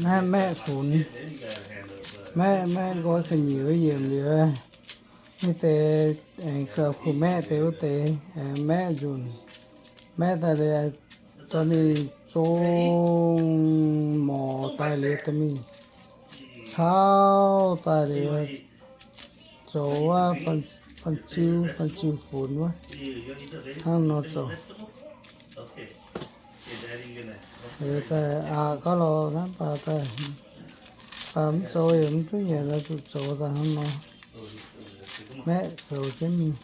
Naaiv maeqv funx, maeqv, maeqv nqoi ga'nyiec yiemc liuz, ninh deix aengx gauh kuh maeqv deix wuov deix, maeqv nzunc. Maeqv daaih liuz, dorh mingh zong morc daaih liuz, dorh mingh cauv daaih liuz, zoux wuov fanh ziu, fanh ziu funx wuov, hnangv nor zoux. Daaih aqc gauh lorz naaiv baac daaih, baac mv zoux yaac mv duqv nyanc, zuqc zoux daaih hnangv nor. Maeqv zoux jienv mingh,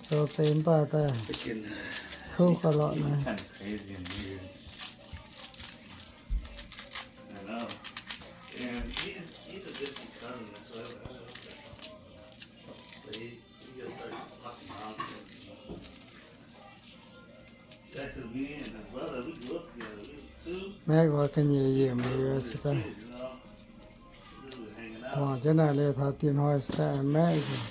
zoux deix mv baac daaih kouv gauh lorqc naaiv. Maeqv nqoi ga'nyiec yiemc liuz se daaih, guangc jienv naaic liuz taux diex hnoi se daaih maeqv nzunc.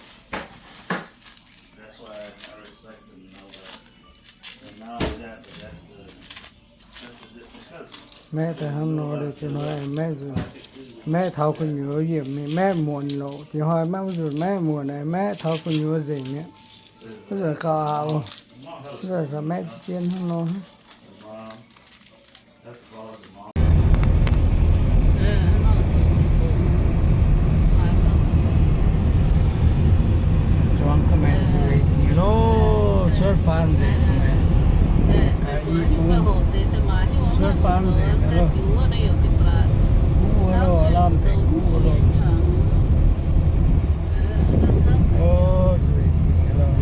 Maeqv daaih hnangv nor liuz diex hnoi maeqv nzunc. Maeqv taux gu'nyuoz yiemc mingh, maeqv muonc loc. Diex hnoi maiv wuov nzunc, maeqv muonc, maeqv taux gu'nyuoz nzengc mi'aqv. Wuov nzunc gauh aqc oc. Wuov nzunc maeqv zien hnangv nor. Zuangx ga'maeqc nzueic dingc loh, cuotv faam nzengc ga'maeqc. Cuotv faam nzengc loh. Guv wuov loh, lamh nzengc guv wuov loh. O, nzueic dingc loh.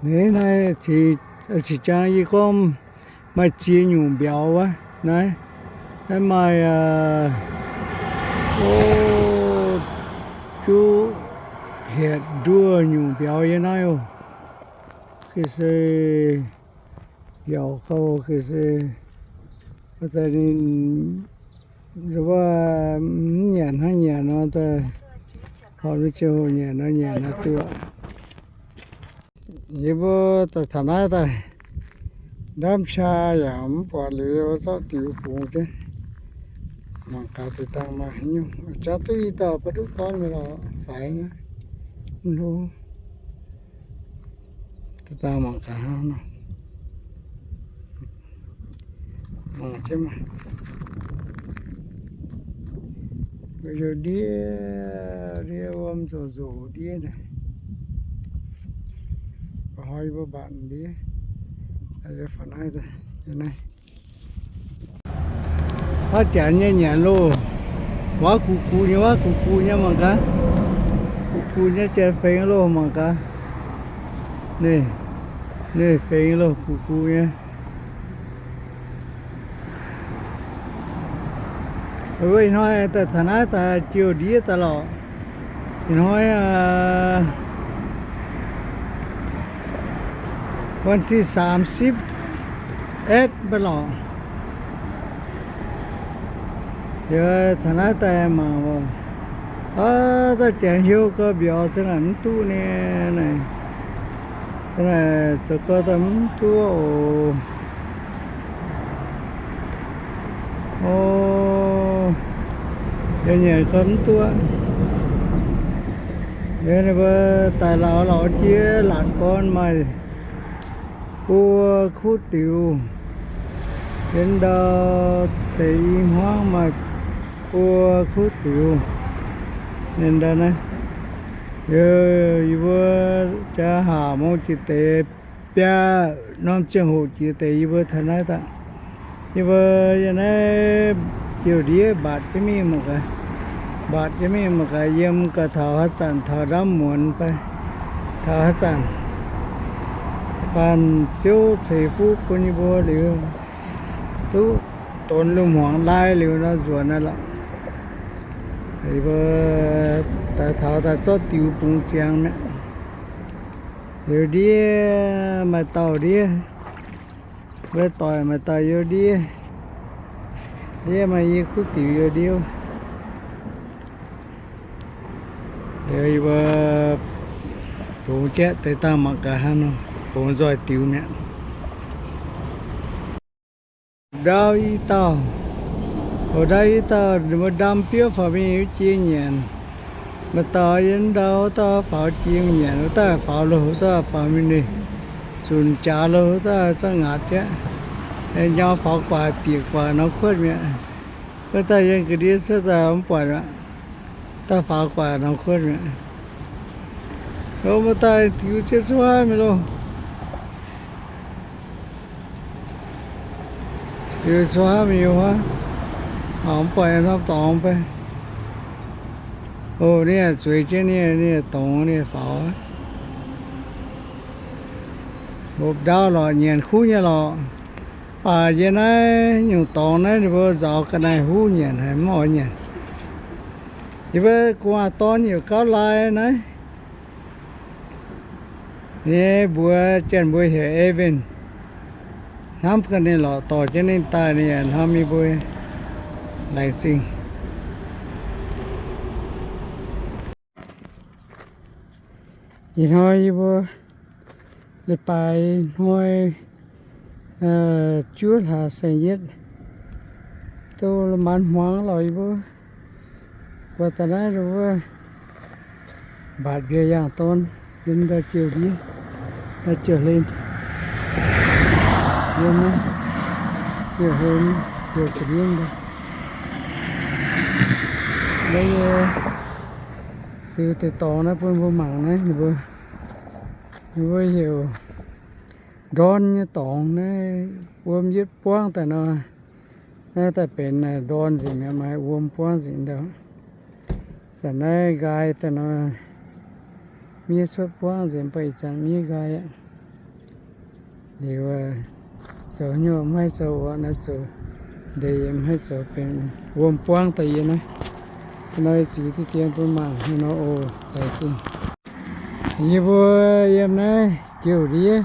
Naaiv, naaiv cingx jang yie gorngv maaih ziex nyungc mbiauz wuov. Naaiv, naaiv maaih, o, juqv hietc nduoh nyungc mbiauz yiem naaiv oc. Ga'sie mbiauz gauh ga'sie, daaih ninh wuov mv nyanc hnangv nyanc nor, daaih horpc mv ziangh hoc nyanc nor nyanc nor duqv. Yie mbuo daaih taux naaiv daaih, ndamv qaqv yaac mv buatc liuz, zorqv diux bungx jienv. Mangc gaax deix dangh maaih haaix nyungc. Jangx duqv i dauh ba'duqv gorngv nyei lorqc, faix nyei. Mv hlo. Deix dangh mangc gaax hnangv nor. Mangc jienv maah. Mbuo youh ndiev, ndiev wuom nzoc nzoc ndiev naaic. Ba'hnoi yie mbuo mbatc ndiev. Naaiv, naaiv. Haav janx nyei nyanc loh. Waav gux gux nyei, waav gux gux nyei mangc gaax. Gux gux nyei janx fengx loh mangc gaax. Ninh, ninh fengx loh gux gux nyei. Wuov ih hnoi daaih taux naaiv daaih jiu ndiev daaih lorqc. Ih hnoi วันที่สามสิบเอ็ด mv baac lorqc. Yie taux naaiv daaih mangc oc. Aav, daaih janx heuc gau mbiauz se naaic mv duqv nyei naaic. Se naaic zoux gau daaih mv duqv oc. O, yie nyanc gau mv duqv. Yie ninh mbuo daaih lauz lauz jiex laatc gorn maaih buo kuv diux. Yiem ndau deix i hmuangv maaih buo kuv diux. Yiem ndau naaiv, yie mbuo jaa haac mong jiex deix biaa norm ziangh hoc jiex deix yie mbuo taux naaiv daaih. Yie mbuo yiem naaiv jiu ndiev mbatc jienv mingh mangc gaax. Mbatc jienv mingh mangc gaax yiem gaax taux haaix zanc taux ndamv muonz fai taux haaix zanc. Faanh ziouv ceix fuqv bun yie mbuo liuz, duqv Donx lungh hmuangx lai liuz nor nzuonx naaiv lorqc. Yie mbuo daaih taux daaih zorqv diux bungx ziangx mi'aqv. Youz ndiev, maaih dauh ndiev, mbuo doic maaih dauh youz ndiev. Ndiev maaih i kuv diux youz ndiev. Liuz yie mbuo bungx jieqv deix dangh mangc gaax hnangv nor, bungx nzoih diux mi'aqv. Ndau i dauh, hoc ndau i dauh, ninh mbuo ndam biouv faaux mingh wuov jiex nyanc. Maaih dauh yiem ndau wuov dauh faaux jiex nyanc, wuov dauh faaux loh, wuov dauh faaux mingh ninh zunc jaax loh, wuov dauh za'gengh ngaatc jieqv. Nyau faaux guaax bieqc guaax norm kuotv mi'aqv. Wuov dauh yiem ga'ndiev cuotv daaih mv buatc aqv. Dauh faaux guaax norm kuotv mi'aqv. Loh mbuo daaih diux jienv cuotv haav mingh loh. Diux cuotv haav mingh wuov, mv buatc norm dorngx baac. O, ninh zueiz jienv ninh, ninh dorngx ninh faaux. Mbopv ndau lorqc, nyanc kuv nyei lorqc. Baac yie naaiv nyungc dorngx naaiv ninh mbuo nzaaux ga'naaiv huv nyanc haic, mv oix nyanc. Yie mbuo gu'nguaaz-dorn heuc gauv lai naaiv. Ninh mbuox janx mbuo heuc Evan. Hnamv gaax ninh lorqc, dorh jienv ninh daaih ninh yaac hnamv yie mbuo laengz zingh. Ih hnoi yie mbuo leiz-baaix hnoi juov hlaax saeng-yietv, duqv la'maanz hmuangx lorqc yie mbuo. Guaax daaih naaiv wuov mbatc mbiauz yaangh dorn, yiem ndau jiouh ndiev, ndau jiouh hlen, yiem jiouh hlen, jiouh ga'ndiev ndau. Naaiv yie ziux deix dorngx naaiv bun mbuo mangc naaiv, ninh mbuo, ninh mbuo heuc ndorn nyei dorngx naaiv, wuom yietv buangv daaih nor, naaiv daaih benx ndorn nzengc, maaih wuom buangv nzengc ndau. Zanc naaiv nqaai daaih nor, miev cuotv buangv nzengc, mv baac ih zanc miev nqaai aqv. Liuz zoux hnyouv maiv zoux orqc, naaiv zoux ndeic yiem maiv zoux benx wuom buangv daaih yie naaiv. Hnoi ziux diqv dien bun mangc hnangv nor oc, laengz zingh. Yie mbuo yiem naaiv jiouh ndiev,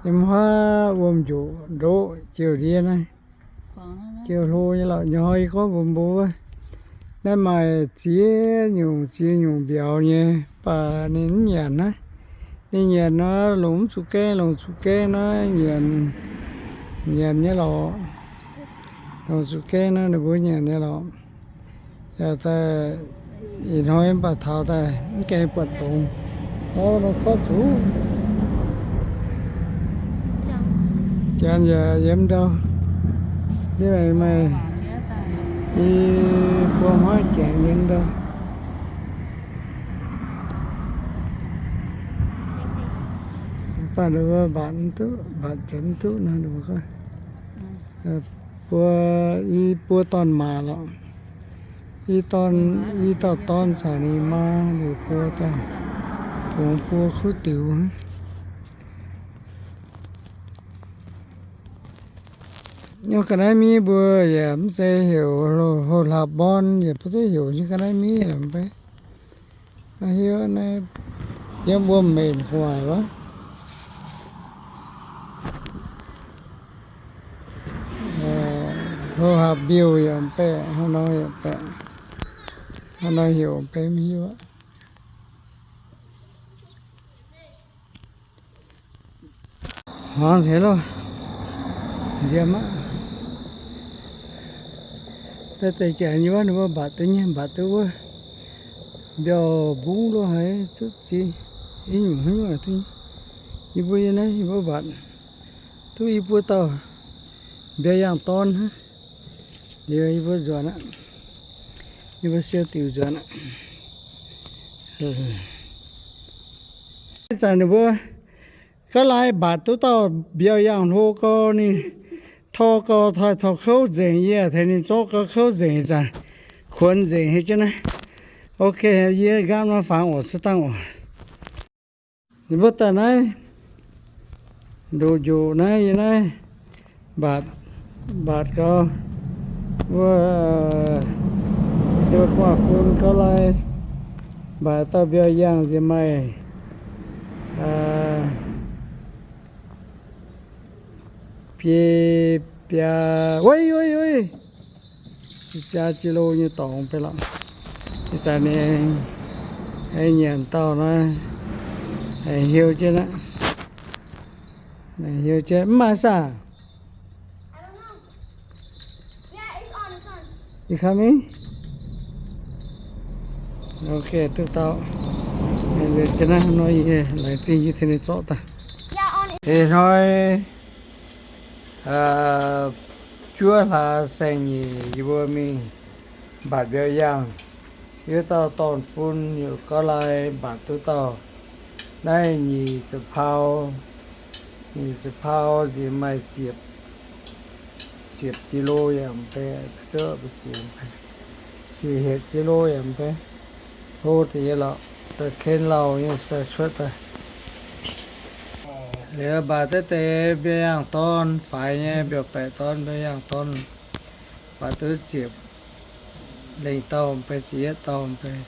yiem huaav wuom njoqc ndoqv jiouh ndiev naaiv. Jiouh hlo nyei lorqc, nyei hnoi yie gorngv mbuox mbuo wuov, naaiv maaih ziex nyungc ziex nyungc mbiauz nyei, mv baac ninh mv nyanc naaiv. Ninh nyanc nor longc mv zuqc gaeng, longc zuqc gaeng naaiv nyanc, nyanc nyei lorqc. Longc zuqc gaeng nor ninh mbuo nyanc nyei lorqc. Yaac daaih ih hnoi mv baac taux daaih mv gaengh buatc dongz. Nor nor korv zuqc janx yaac yiem ndau. Ndiev aengx maaih i buo hmuangv janx yiem ndau. Mv baac ninh mbuo mbatc mv duqv, mbatc janx mv duqv nor ninh mbuo gorngv, buo, i buo dorn-maac lorqc. I dorn, i dauh dorn caux ninh maa liuz buo daaih, bungx buo kuv diux. Nyei ga'naaiv miev mbuo yaac mv zeiz heuc houh hlaax born, yaac mv duqv heuc nyei ga'naaiv miev yaac mv bei. Naaiv hiuv naaiv yiem wuom-menc gu'nguaaic wuov. Houh hlaax mbiouh yaac mv bei, hnangv nor yaac mv bei, hnangv nor heuc mv bei mv hiuv aqv. Hmuangx nzengc loh, nziemx aqv. Daaih deix janx nyei wuov ninh mbuo mbatc duqv nyei, mbatc duqv wuov mbiauh mbungv lo haaix duqv ziex, i nyungc haaix nyungc duqv nyei. Yie mbuo yiem naaiv yie mbuo mbatc duqv i buo dauh mbiauz yaangh dorn hnangv. Liuz yie mbuo nzuonx aqv. Yie mbuo siou diuc nzuonx aqv. Ih zanc ninh mbuo ga'naaiv mbatc duqv dauh mbiauz yaangh hlo gau, ninh tor gau, taaih taux kouv nzengc, yie tengx ninh zorqv gau kouv nzengc, ih zanc kuonx nzengc haic jienv naaiv. Ok, yie nqaamv nor fangx oc, cuotv dangh oc. Yie mbuo daaih naaiv ndoqc njoqc naaiv, yie naaiv mbatc Mbatc gau, wuov, yie gu'nguaaz-fun gauv lai, mbatc dauh mbiauz yangh nziex maaih biei biaa, oi, oi, oi, biaa ji lo nyei dorngx beiv lorqc. Ih zanc ninh nyanc dauh naaiv, hiuv jienv aqv. Hiuv jienv mv maaih saah? You coming? Ok, duqv dauh. Nzengc jienv naaiv nor, yie laengz zingh yie tengx ninh zorqv daaih. Ih hnoi juov hlaax saeng-nyeic yie mbuo mingh mbatc mbiauz yangh. Yie dauh dorn-fun yaac gauv lai mbatc duqv dauh. Naaiv nyic ziepc pau, nyic ziepc pau nziex maaih ziepc, ziepc ji lo yaac mv bei, duqv mbu'ziex, ziepc hietc ji lo yaac mv bei. Hlo deix lorqc, da'ken lauh nyei sai cuotv daaih. Liuz mbatc deix deix mbiauz yangh dorn faix nyei, mbiauz baeqc dorn, mbiauz yangh dorn, mbatc duqv ziepc lengh dauh mv bei, ziepc yietv dauh mv bei.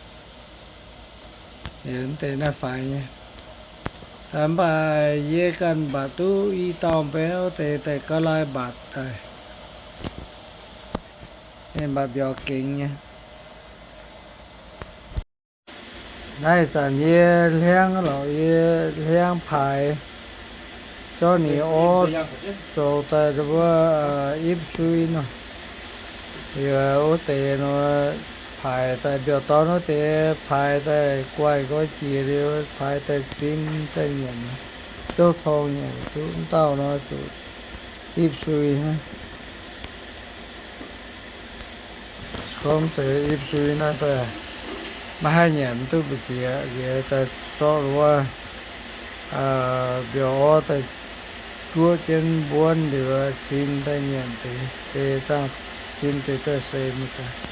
Liuz deix naaiv faix nyei. Mv baac yie ganh mbatc duqv i dauh mv bei, wuov deix daaih gauv lai mbatc daaih. Ninh mbatc mbiauz gengx nyei. Naaiv zanc yie hliangv lorqc, yie hliangv paaix zorqv ninh orv zoux daaih wuov ipv sui nor. Liuz wuov deix nor paaix daaih mbiauz dorn wuov deix paaix daaih guaih nqoi jiex liuz paaix daaih zin daaih nyanc, zouv torng nyanc duqv dauh nor zuqc ipv sui hnangv. Gorngv zeiz ipv sui naaiv daaih maiv haih nyanc mv duqv mbu'ziex, liuz daaih zorqv wuov mbiauz orv daaih juoqv jienv mbuonv liuz zin daaih nyanc deix, deix dangh zin deix daaih seix mingh gaax.